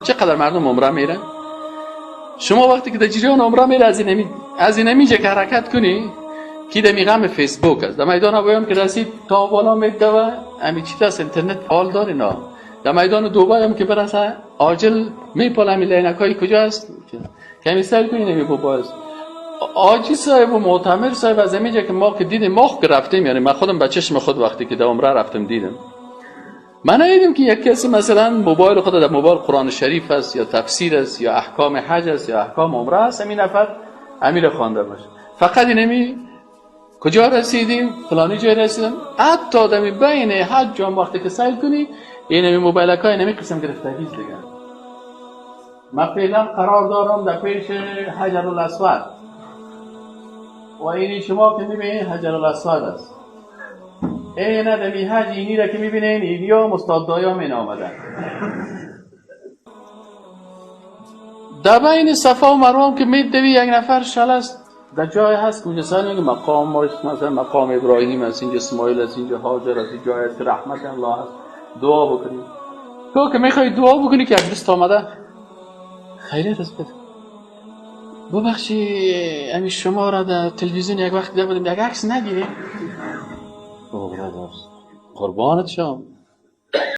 چقدر مردم عمره میرن؟ شما وقتی که در جریان عمره میره، از این اینجا که حرکت کنی کی دمی غم فیسبوک است. در میدان هوایی که رسید تا بالا میدوه، امی چیز است، اینترنت فعال داره نه. در میدان دوبای هم که برسه عاجل میپاله. امی لینک های کجا است کمی سر کنی نمی بابا است. حاجی صاحب و معتمر صاحب از اینجا که ما که دیدیم، ما که رفتیم، یعنی من خودم به چشم خود وقتی که در عمره رفتم دیدم، من ندیدم که یک کسی مثلا موبایل خود، در موبایل قرآن شریف است یا تفسیر است یا احکام حج است یا احکام عمره است، همین نفر امیر خوانده باشه. فقط اینمی کجا رسیدیم، فلانی جای رسیدم. حتی دمی بین حج هم وقتی که سیل کنی، اینمی موبایل های اینمی قسم گرفتگی دیگه. من فعلا قرار دارم در پیش حجر الاسود و اینی شما که میبینید حجر الاسود است. این دمی حج اینی را که میبینین، اینیا مستاد دایا این آمدن. در بین صفا و مروه که میدوی، یک نفر شل است، در جای هست که اونجا سر مقام مثلا مقام ابراهیم است، اینجا اسماعیل است، اینجا هاجر است، اینجا است که رحمت الله است، دعا بکنیم. تو که میخوای دعا بکنی که یک دست آمده: خیریت است؟ بده ببخشی، امی شما را در تلویزیون یک وقت دیده بودیم، یک عکس نگیریم؟ قربانت شم.